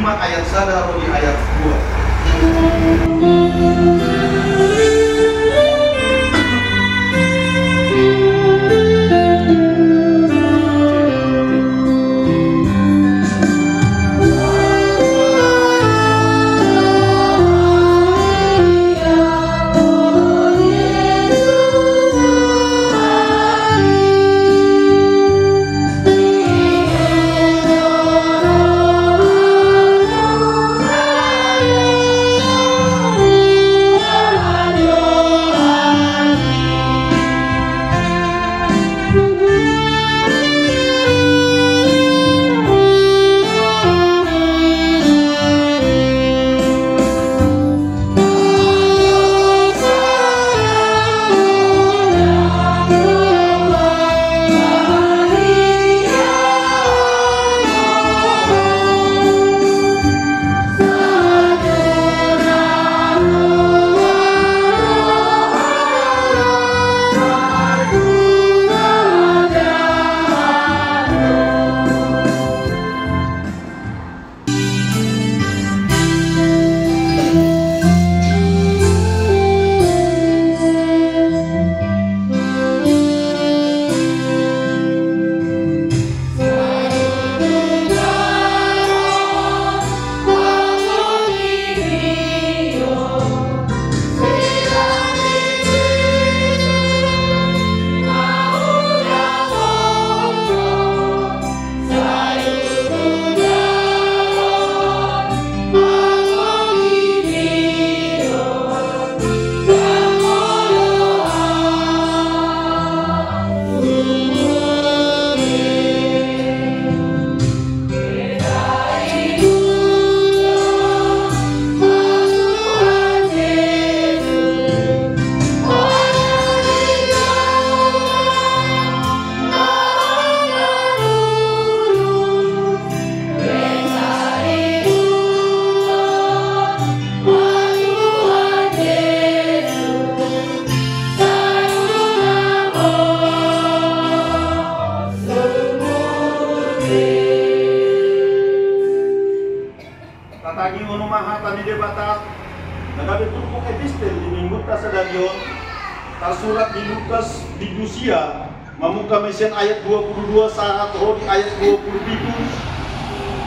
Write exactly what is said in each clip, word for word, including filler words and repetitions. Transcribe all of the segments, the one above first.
Ayat sada ro di ayat dua. Tatangihon ma hata ni Debata na gabe turpuk epistel di minggunta sadari on, tarsurat di Lukas bindu sia, mamungka ma sian ayat dua pulu dua sahat ro di ayat dua pulu pitu.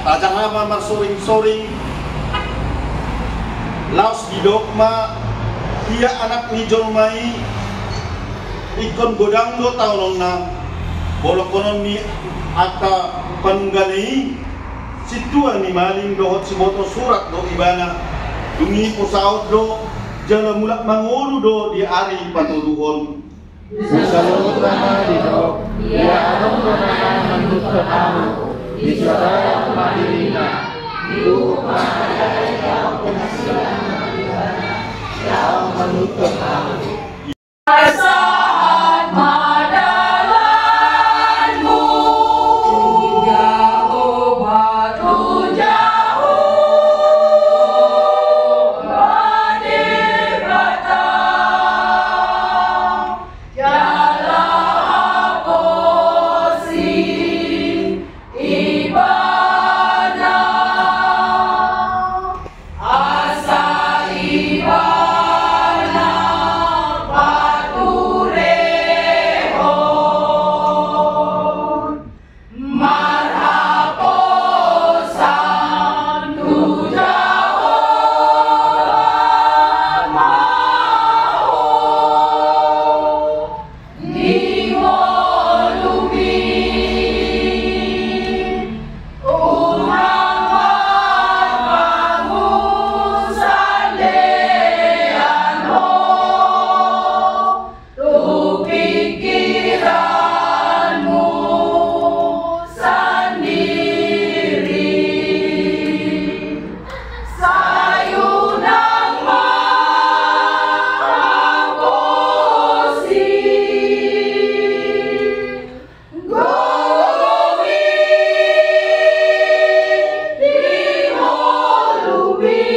Tajaha ma marsoring-soring, laos didok ma, ia Anak ni jolma i ingkon godang do taononna, bolongkonon ni angka panunggalna i, sintua ni malim dohot siboto surat do ibana, dung i posaon do, jala mulak mangolu do di ari patoluhon. Di saluhutna ma didok, ia adong do na laho manutup hamu, di suarana ma dirina, di uhum ma ia, ia adong do na silang, ia laho manutup hamu. Sahat ma dalanmu, Jahowa tu Jahowa Debata, jala haposi Ibana, asa Ibana paturehon. Marhaposan tu Jahowa ma ho. Di ngolumi, unang marpangunsandean ho tu pingkiranmu sandiri. Sai unang ma haposi ngolumi, di ngolumi.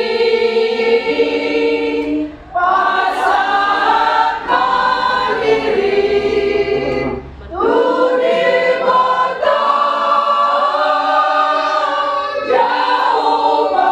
Pasahat ma dirim tu Debata, Jahowa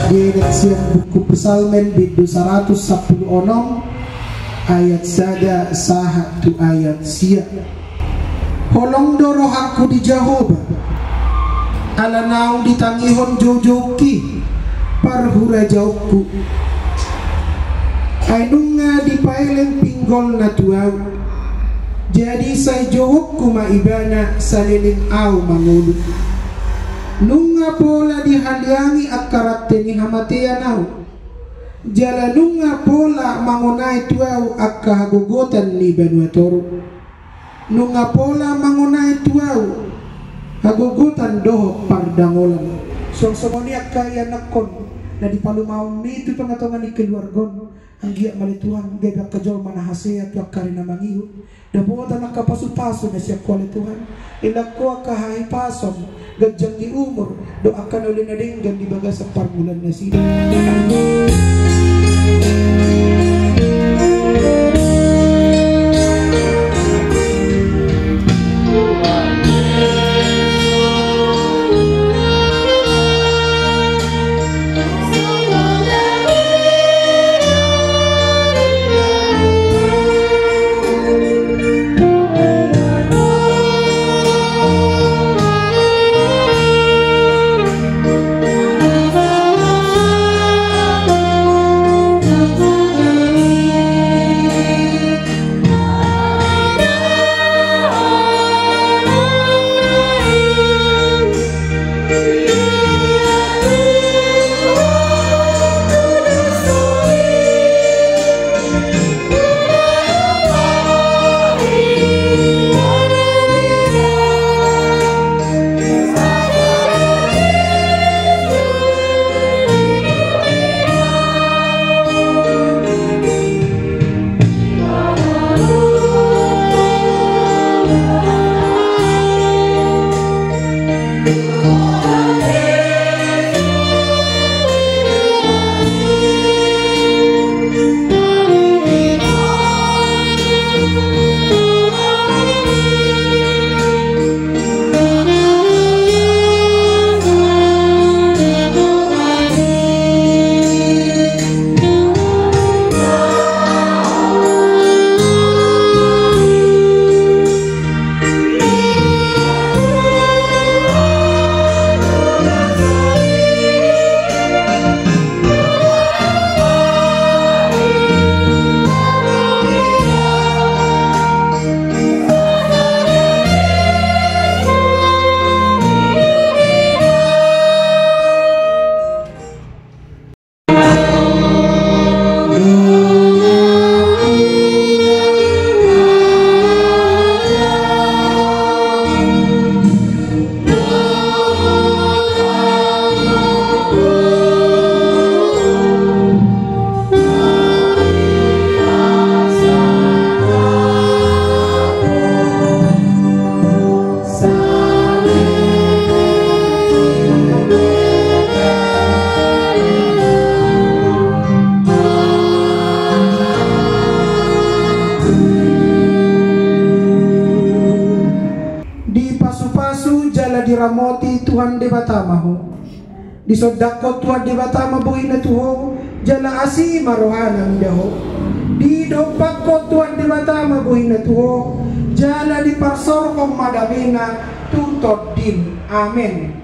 Didok sian buku Psalmen bindu saratus sampulu onom ayat sada sahat tu ayat sia. Holong do rohangku di Jahowa, ala naung ditangihon joujoungki parhurajaonku. Ai nunga dipaeleng pinggolna tu ahu. Jadi sai jouonku ma ibana saleleng ahu mangolu. Nunga pola dihaliangi angka rante ni hamatean ahu. Jala nunga pola mangonai tu ahu angka hagogotan ni banua toru. Nunga pola mangonai tu ahu hagogotan dohot pardangolan. Suang songon i angka ianakkon na dipalumaonmi tu tongatonga ni keluargaon. Anggiat ma ale Tuhan gabe angka jolma na hasea tu angka ari na mangihut. Dapotan angka pasupasu na sian Ho ale Tuhan. Dilehon Ho angka hahipason, ganjang ni umur, dohot angka na uli na denggan di bagasan parngoluan nasida. Ramoti Tuhan Debata ma ho. Disondangkon Tuhan Debata ma bohina tu ho, jala asi ma rohana mida ho. Didompakkon Tuhan Debata ma bohina tu ho, jala diparsaorhon ma damena tu tondim. Amen.